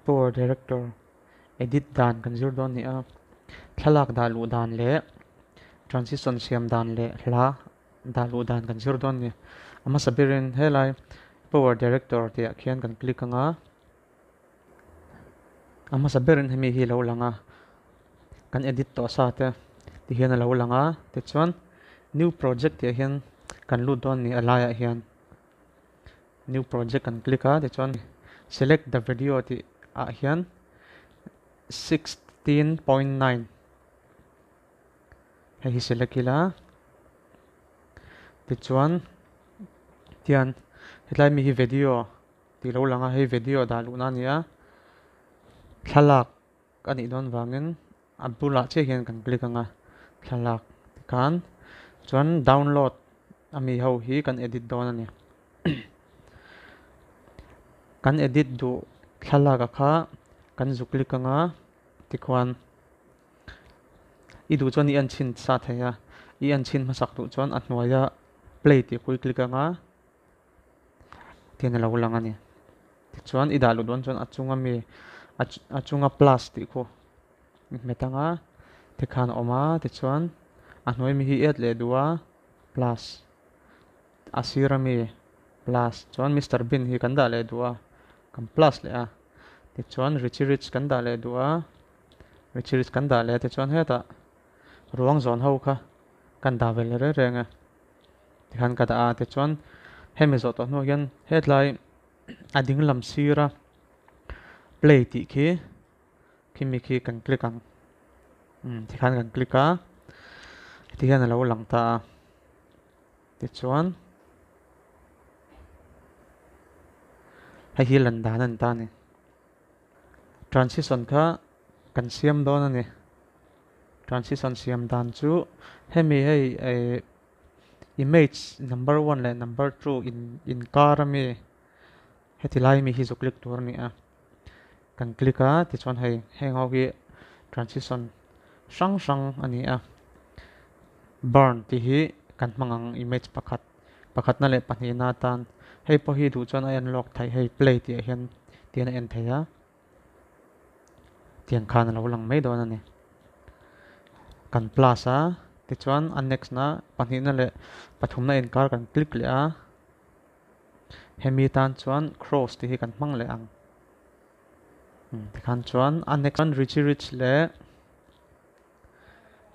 Power Director edit dan kan zir dawn ni a, thlalak dah luh dan leh transition siam dan leh hla dah luh dan kan zir dawn ni. A hmasa berin helai Power Director tih ah khian kan click ang a, a hmasa berin hemi hi a lo lang a, kan edit tawh sa te ti hian a lo lang a, tichuan new project tih ah hian kan lut dawn ni a laiah hian. New project kan click a tichuan select the video tih ah hian 16.9 hei hi select ila tichuan tian hetlai mi hi video tih lo lang a hei video dah luhna a ni a thlalak a nih dawn vangin a bulah chiah hian kan click ang a thlalak tikhan chuan download a mi ho hi kan edit dawn a ni kan edit duh thlalak a kha kan zu click ang a tikhuan i duh chuan i en chhin sa thei a i en chhin hmasak duh chuan a hnuaia play tih pawh i click ang a. Tihian a lo lang a ni. Tichuan i dah luh dawn chuan a chunga mi a chunga plus tih khu i hmet ang a tikhan a awm a tichuan a hnuai mi hi i add leh duh a plus a sir ami plus chuan Mister Bean hi kan dah leh duh a kan plus leh a tichuan Richie Rich kan dah leh duh a Richie Rich kan dah leh a tichuan hetah ruang zawn ho kha kan dah ve leh reng reng a. Tikhan ka dah a tichuan hemi zawh tawh hnuah hian hetlai a ding lam sira play tih khi khimi khi kan click ang umm tikhan kan click a heti hian a lo lang ta a tichuan hei hi lan dan a ni ta a ni transition kha kan siam dawn a ni transition siam dan chu hemi hei eh. Image number one leh number two in inkar ami heti lai mi hi zu click tur a ni a kan click a tichuan hei heng ho hi transition hrang hrang a ni a burn tih hi kan hmang ang image pakhat pakhatna leh pahnihna atan hei pawh hi duh chuan a en lawk theih hei play tih ah hian tian a en thei a. Tiang khan a lo lang mai dawn a ni. Kan plus a, tichuan a next na pahnihna leh pathumna inkar kan click leh a, hemi tan chuan cross tih hi kan hmang leh ang. Tikhan chuan a next chuan Richie Rich leh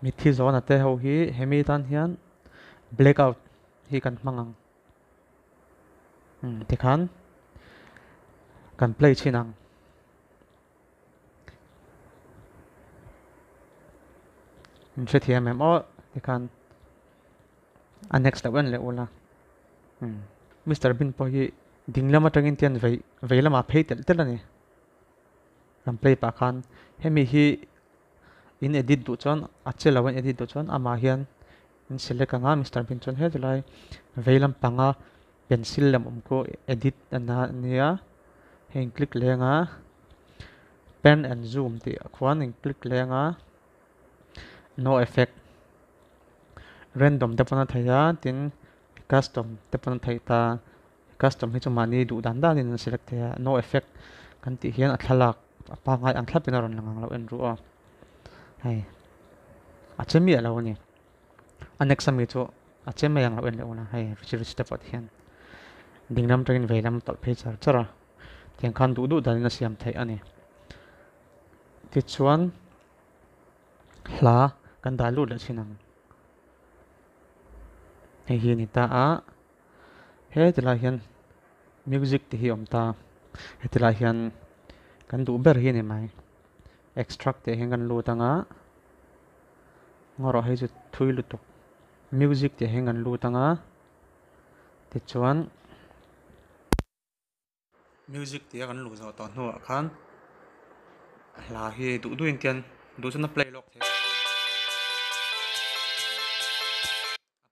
Mitthi Zawna te ho hi hemi tan hian blackout hi kan hmang ang. Tikhan kan play chhin ang. Min hrethiam em aw tikhan a next loh en leh ula. Mister Bean pawh hi ding lam atangin tian vei vei lamah phei telh telh a ni. Kan play pah khan hemi hi in edit duh chuan a che lo in edit duh chuan amah hian In select anga Mister Bean chuan heti lai vei lampanga pencil lem awm khu edit a na ania hei in click leng a pan and zoom tih ah khuan in click leng a no effect random te pawn a theih a tin custom te pawn a theih ta custom hi chu mahni duh dan dan in an select thei a no effect kan tih hian a thlalak a pangngai ang thlap in a rawn lang ang lo en ruh a hei a che miah lo a ni. A next ami chu a che mai ang lo en leh un a hei richie rich te pawh ti hian dinglam atangin veilam tawlh phei char char a tiang khan duh duh danin a siam theih a ni tichuan hla kan dah lut leh thin ang hei hi a ni ta a heti lai hian music te hi a awm ta heti lai hian kan duh ber hi a ni mai extract tih ah hian kan lut ang a. Ngaw hei chu thui lutuk music tih ah hian kan lut ang a tichuan music tih a kan luh zawh tawh hnuah khan hla hi duh duhin tian duh chuan a play lawk thei a a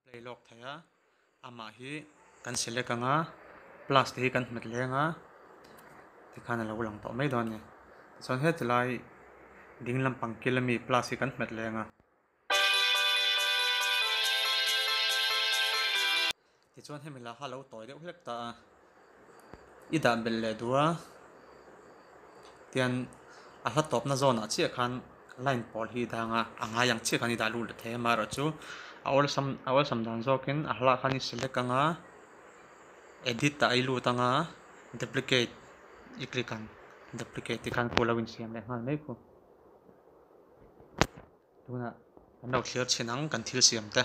play lawk thei a amah hi kan select ang a plus te hi kan hmet leng a tikhan a lo lang tawh mai dawn a ni tichuan heti lai ding lampang kil ami plus hi kan hmet leng a. Tichuan hemi lah kha a lo tawi deuh hlek ta a i dah belh leh duh a. Tian a hla tawpna zawnah chiah khan line pawl hi dang a, a ngai ang chiah khan i dah lut leh thei a, amaherawhchu a awlsam a awlsam dan zawkin a hla khan i select anga edit ah i lut anga duplicate i click ang duplicate te khan khu lo insiam leh nghal mai khu. Tunah kan lo thlir chhin ang kan thil siam te.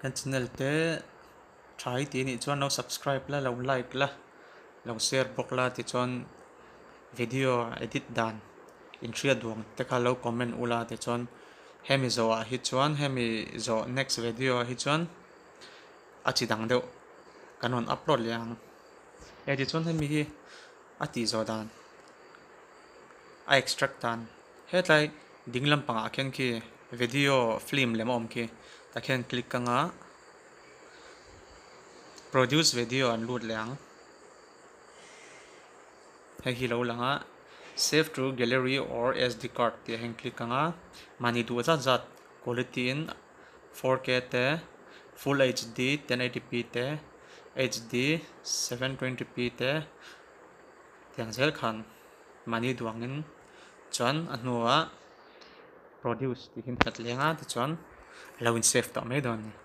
Kan channel te tha hi tih anih chuan lo subscribe la lo like la lo share bawk la tichuan video edit dan inhriat duang te kha lo comment ula tichuan hemi zawhah hi chuan hemi zawh next video ah hi chuan a chi dang deuh kan rawn upload leh ang e tichuan hemi hi a tih zawh dan a extract dan hetlai ding lampangah khian khi video film lem a awm khi tah khian click anga produce video an lut leh ang hei hi lo lang a save to gallery or sd card tih ah hian click anga mahni duh zat zat quality in 4K te full HD 1080p te HD 720p te tiang zel khan mahni duangin chuan a hnuah produce tih hi an hlat leng a tichuan a lo in save tawh mai dawn a ni.